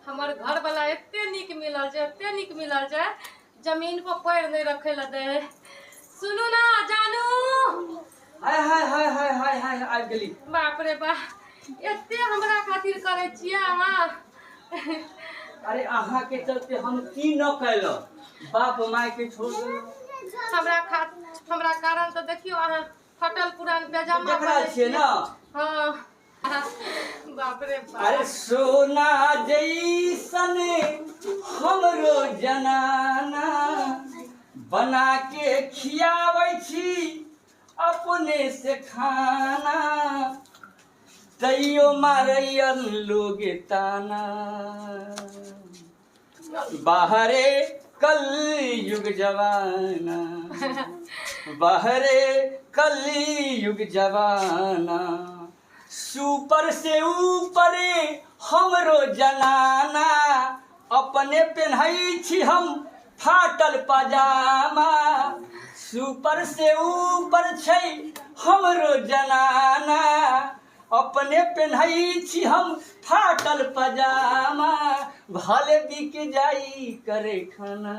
हमर घरवला एते नीक मिलल छै, एते नीक मिलल छै, जमीन पर पैर नहि रखै लए दै है। सुनू ना जानू। हाय हाय हाय हाय हाय हाय, आबि गेली। बाप रे बाप, एते हमरा खातिर करै छियै अहाँ? अरे, अहाँ के चलते हम की न कैलहुँ, बाप माय के छोड़ देलहुँ। हमरा कारण तऽ देखियौ, अहाँ फटल पुरान पैजामा देख रहल पहिरै छियै ने। हँ, बाप रे बाप। अरे, सोना जैसन हमरो जनाना, बना के खियाबै छी अपने से खाना, तैयो मारैयन लोग ताना। बाहरे कल युग जवाना, बाहरे कल युग जवाना। सुपर से ऊपर हमरो जनाना, अपने पेन्है छी हम फाटल पजामा। सुपर से ऊपर छै हमरो जनाना, अपने पेन्है छी हम फाटल पजामा, भले बिक जाई करे खाना।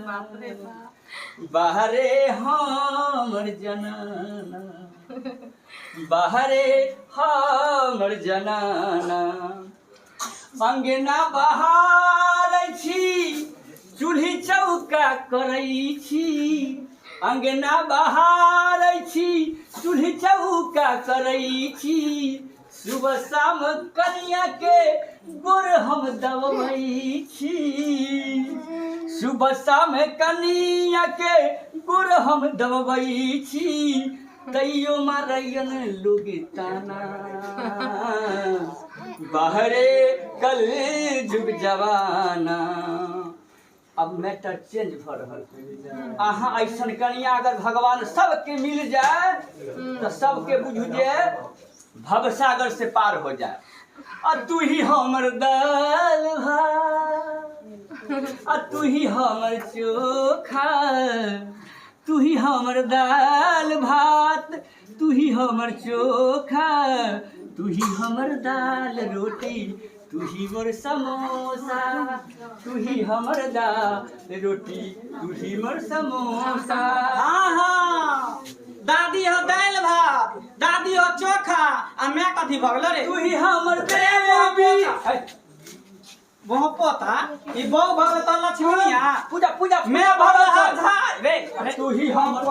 बाप रे बाप। बाहरे हमर जनाना, बाहरे हमर जनाना। अंगना बहारै छी, चूल्ही चौका करै छी। अंगना बहारै छी, चूल्ही चौका करै छी। सुबह शाम कनिया के गोर हम दबबै छी। सुबह शाम कनिया के गोर हम दबबै छी, तैयो मारैयन लोग ताना। बाहरे कल जुग जवाना। अब मैटर चेंज भऽ रहल। अहाँ ऐसन कनिया अगर भगवान सबके मिल जाए तऽ सबके बुझू जे भवसागर से पार हो जाए। आ तू ही हमर दाल भात, आ तू ही हमर चोखा, तू ही हमर दाल भात, तू ही हमर चोखा, तू ही हमर दाल रोटी, तू ही मोर समोसा। तू ही हमर दाल रोटी, तू ही मोर समोसा। हाँ, दादी हो दालि भात, दादी हो चोखा, आ मैं कथी भऽ गेलो रे? तू ही हमर बेबी। बहु पोता, ई बहु भऽ गेल तऽ लक्ष्मीया। पूजा पूजा। मैं भऽ गेल हजार रे रे। तू ही हमर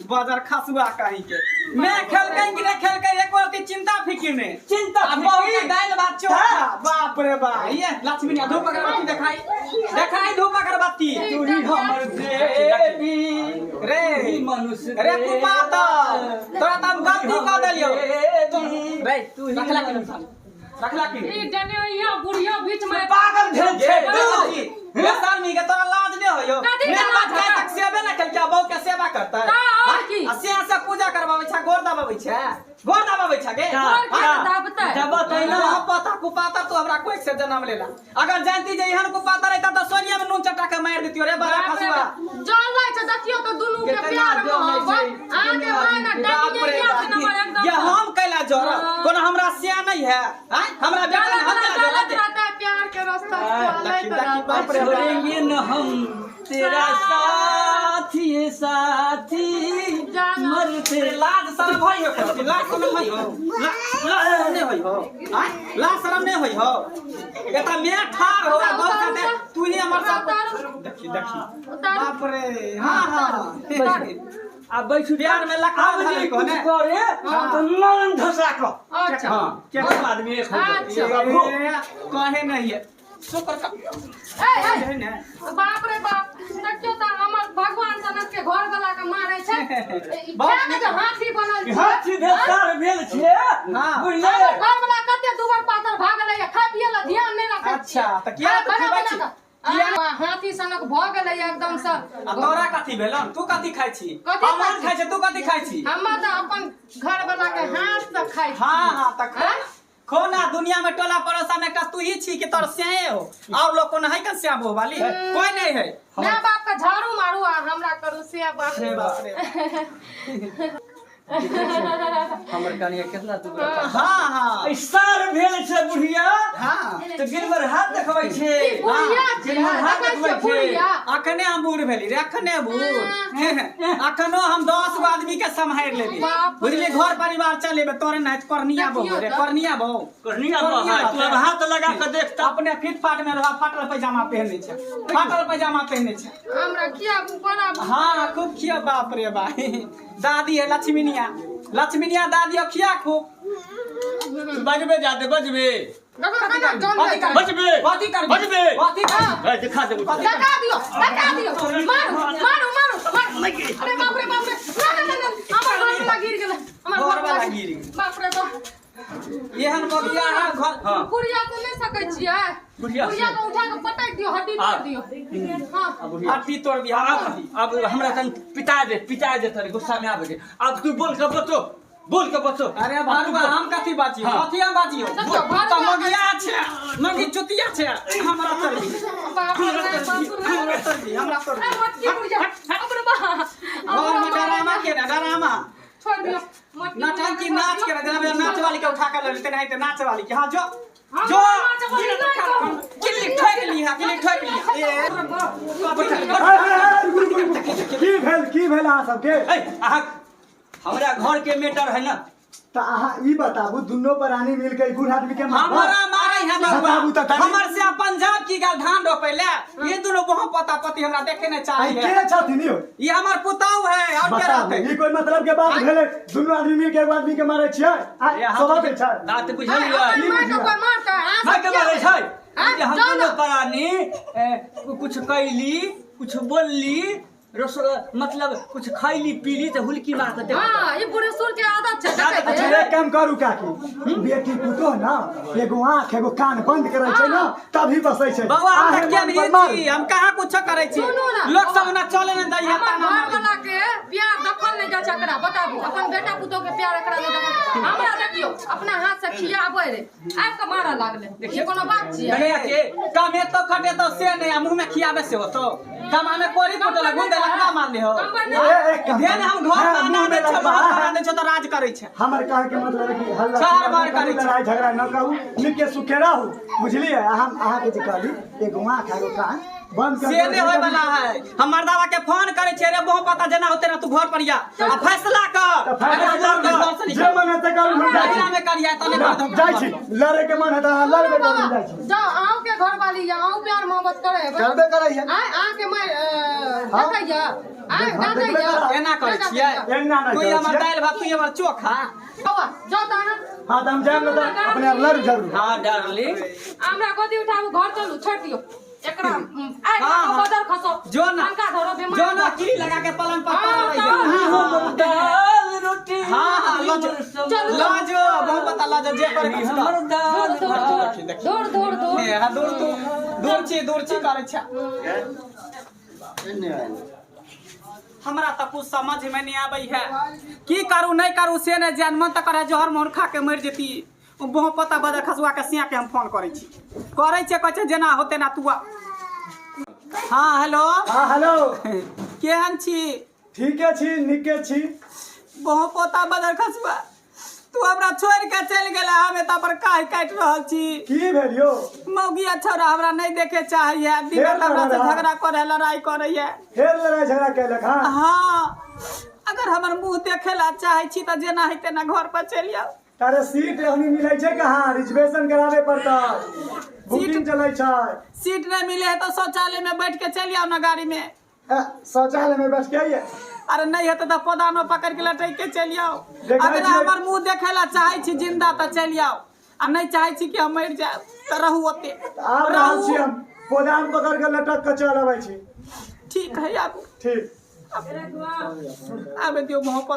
बाजार खसुआ कहीं के। मैं खेलकै कि नहीं खेलकै, एक बार की चिंता फिकिर नहीं। चिंता आ बहु के फिकिर। दालि भात चोखा, बाप रे बाप। ये लक्ष्मी, धूप अगरबत्ती देखाई, देखाई धूप अगरबत्ती। तू ही हमर देवी। रे। तू ही मनुष्य। रे कुपातर, तोरा तऽ हम गलती कऽ देलियौ। रे। तू ही रखला कि मनुष्य। रखला कि ई डनेइया बुढ़िया बीच में पागल भेल छै तू। बेशर्मी के, तोरा लाज नहि होइयो? कथी के मेरे लाज बाप हेतै? तक सेवे नहि केलकै, बहू के सेवा करतै? का और की? आ से से पूजा करबाबै छै, गोर दबाबै छै, गोर दबाबै छै गे? गोर के दबतै? दबतै ना। वहाँ पता कुपातर, तू हमरा कोइक से जन्म लेला। अगर जानती जे एहन कुपातर रहता तऽ सोनिया में नून चटा के मारि दितियो रे बड़ा बाप रे खसुआ। बाप। जल लै छै, देखियौ तऽ दुनू के केतना प्यार जल लै छै, मोहब्बत अहाँके माय ने बाप रे डनिया बाप। से नंबर एकदम। ये हम कैला जरब? हाँ। कोनो हमरा सिया नहीं है? आँय? हमरा बेटा चलत ने हम कैला चलत जरब? रहता है, प्यार के रास्ता चलत देखी, देखी, रहता। बाप रे बाप। छोड़ेंगे न हम तेरा साथ ये साथी जाना। मरते। लाज शरम होइ हो कोनो? लाज शरम होइ हो? लाज शरम नहि होइ हो? आँय? लाज शरम नहि होइ हो? एतऽ मैं ठाढ़ हो आ बहुत साथे तू ही हमर साथ। उतारू। देखी देखी। उतारू। बाप रे, हाँ हाँ। आ बैठू। प्यार में लखा आब जे धरे कुछ कोने। करे तो नन धसा क। अच्छा। हाँ, सब आदमी एक हो जाए। अच्छा। प्रभु। ए, कहे नहीं है शुक्र का ए ए है ने। बाप रे बाप, देखियौ तऽ हमर भगवान सनक के घर वाला के मारै छै। ई बहुत खा के जे हाथी बनल छै। हाथी भेल सार भेल छै। बुझले। हमर घर वाला कते दुबर पातर भऽ गेलै, खाय पियै लए ध्यान नहि राखै। अच्छा, तऽ किया बना खिबै बना छी? कऽ। आ, हाथी सनक भऽ गेलै एकदम से। आ तोरा कथी भेलन? तू कथी खाइ छी? कथी हम खाइ आन खाइ छी, तू कथी खाइ छी? हमे तऽ अपन घर वाला के हाथ से खाइ छी। हाँ, तऽ खो। आँय? खो ना। दुनिया में टोला पड़ोसा में एकटा तू ही छी कि तोर स्याए हो? और लोग कोनो है कन स्या बहु वाली? कोई नहीं है। माय बाप के झाड़ू मारू आ हमरा करू सेवा। बाप रे। हमर कनिया कितना दुबरा पातर। हाँ हाँ ऐ सार भेल छै बुढ़िया हाँ तऽ गिरबर हाथ देखबै छै ई बुढ़िया छियै, गिरबर हाथ देखै देखबै छियै छै बुढ़िया। अखने हम बूढ़ भेली रे अखने बूढ़ अखनो हम 10 गो आदमी के सम्हारि लेबी बाप रे। बुझली घर परिवार चलेबे तोरे नहीं करनिया बहु रे देखियौ तऽ। करनिया बहु करनिया बहु है, तू अब हाथ लगा के देख तऽ। अपने फिट फाट में रह फाटल पैजामा पहनने छै फाटल पैजामा पहनने छै हमरा खियाबू बनाबू हाँ खूब खिया बाप रे भाई दादी है लक्ष्मीनिया लक्ष्मीनिया दादी और खिया खूब बजबे जादे बजबे देखो केना जल कथी जाइ करबी? छै। बजबे कथी करबी? बजबे कथी करबी? ए, देखा देबो कथी लगा दियो लगा दियो मारू मारू मारू मारू अरे बाप रे बाप रे ना ना ना ना हमर घर वाला गिर गेलै हमर घर घर वाला वाला गिर गेलै। बाप रे बाप एहन बगिया है घर हाँ बुढ़िया के नहि सकै छियै बुढ़िया बुढ़िया के उठा के पटक दियो हड्डी तोड़ दियो हाँ अब बुढ़िया हड्डी तोड़ दिया अब अब हमरा तन पिता दे पिता दे तोरे गुस्सा में आबे दे अब तू बोल के बचो बोल के बचो अरे भारुआ हम कथी बाजियो हाँ। कथी हम बाजियो देखियौ, भारुआ- तऽ मगिया छै मगी चुतिया छै हमरा तोड़ दी बाप रे हमरा बाप तोड़ दी रे हमरा तोड़ दी हमरा तोड़ अरे दी मोटकी बुढ़िया बाप रे बाप घर में डरामा के ना डरामा छोड़ दियो मोटकी नौटंकी नाच के जेना नाच वाली के उठा के लऽ लेते नहीं नाच वाली के हाँ जो हाँ, जो नाच वाली नहीं कहू। किल्ली ठोक ली हा किल्ली ठोक ली ए रुकू, रुकू, रुकू। की भेल अहाँ सबके ए अहाँ हमरा घर के मेटर है ना तऽ अहाँ ई बताबू दुनू प्राणी मिल के बूढ़ आदमी के मारब? हमरा मारे है बताबू बबुआ तऽ तनी। हमर से पंजाब की गाल धान रोपे ले ये दोनों बहुत पता पति हमरा देखे नहीं आई चाही है के छथिन यौ ये हमर पुताऊ है और के बताबू रहते ई कोई मतलब के बात भेलै दुनू आदमी मिल के एगो आदमी के मारै छियै आ ए, हम स्वभाव छै बात बुझलियै अपन माँ के कोई मारतै अहाँ माय सब के किया मारै छै आँय, जे हम जाउ दुनू ना। प्राणी कुछ कैली कुछ बोलली रसो मतलब कुछ खैली पीली तऽ हुलकी मार के देख हाँ ई बूढ़े सूर के आदत छै देखै अच्छा छियै? एक काम करू काकी बेटी पुतोह ना एगो आँख एगो कान बंद करै छै ना तभी बसै छै बउआ हम आहे तऽ के मन नहीं पर मारू। छी हम कहाँ कुछ करै छी सुनू ना, लोग सब ना चले नहीं दै है हमर ताना घर मारै। वाला के प्यार दखल नहि जाइ छै एकरा बताबू अपन बेटा पुतोह के प्यार एकरा नहि दखल हमरा देखियौ अपना हाथ से खियाबै रे आबि कऽ मारऽ लागलै ई कोनो बात छियै कन्हैया के कमेतो खटेतो से नहीं आ मुंह में खियाबे से होतो कमाने कोरी फुटल गुंदे लकड़ा मार ले हो कमबै ए, नहि एक काम ध्यान हम घर हाँ, बना मुँह दे में छो लगा। बाहर बना दे छो तो राज करै छै हमर कहे के मतलब है कि हल्ला चार बार चिल्ला न करू, करै छै। लड़ाई झगड़ा न कहू निके सुखे रहू बुझलियै हम अहाँके जे कहली एगो आँख एगो कान बंद कर से नहीं होय वाला है हम मर्दावा के फोन करे छे रे बहु पता जना होते ना तू घर पर या आ फैसला कर तऽ फैसला अगर कर। घर से जे निकल मन हेतै करू हम जाइ फैसला छी में करिया तने कर दम जाइ छी लड़े के मन हेतै अहाँ लड़बे करू हम जाइ छी जाओ अहूँ के घर वाली या अहूँ प्यार मोहब्बत करे हेबै। करबे करैया आँय अहाँके माय हाँ। देखैया आँय हाँ, डाँटैया देखबे करब। एना करै छियै एना नहि तू करै हमर छियै। दालि भात तू हमर चोखा बौआ जाओ तऽ अहाँ हाँ तऽ हम जायब ने तऽ अपने आर लड़ू जरूर हाँ डार्लिंग हमरा गोदी उठाबू घर चलू छोड़ि दियौ एकरा आइ हाँ, हाँ। बदर खसो जो ना पंखा धरो बीमार जो ना कीली लगा के पलंग पर हाँ, पड़ल रही हाँ। है। दाल रोटी हाँ, हाँ, लजो। चलू। लाजो बहुत पता लाजो जे पर हमर दाल दौड़ दौड़ दौड़ दौड़ दौड़ ए, हाँ, दूर तू दूर छी दूर छी करै छै हमरा तऽ कुछ समझ में नहीं आबै है की करू नहीं करू से नहीं जान मन तऽ करे जहर मोहर खा के मरि जेती बहु पता बदर खसुआ के सिया के हम फोन करै छी करै छियै कहै छै जेना होते ना तू आ। हाँ हेलो हाँ हेलो केहन छी ठीके छी नीके छी बहु पोता बदर खसुआ तू हमरा छोड़ि के चलि गेला हम एतऽ पर काहि काटि रहल छी की भेल यौ मौगी छौड़ा हमरा नहीं देखे चाहैया दिन फेर रात हमरा से लड़ाई? झगड़ा करे लड़ाई करैया फेर लड़ाई झगड़ा केलक हाँ हाँ अगर हमर मुंह देखे ला चाहे छी तऽ जेना है तेना घर पर चलि आउ तारे सीट एहनी मिलै छै कहाँ रिजर्वेशन कराबे पड़तै बुकिंग चलै छै सीट नहीं मिले है तो शौचालय में बैठ के चलि आउ ना गाड़ी में ए, शौचालय में बैठ के आइए अरे नहीं हेतै तऽ पौधानो पकड़ के लटक के चलि आउ देखै अगर छियै। हमर मुंह देखे ला चाहे छी जिंदा तऽ चलि आउ आ नहीं चाहे छी कि हम मरि जायब तऽ रहू ओते आब रहल छी हम पौधान पकड़ के लटक के चल अबै छी ठीक है आबू ठीक आबे दियौ मुँह पता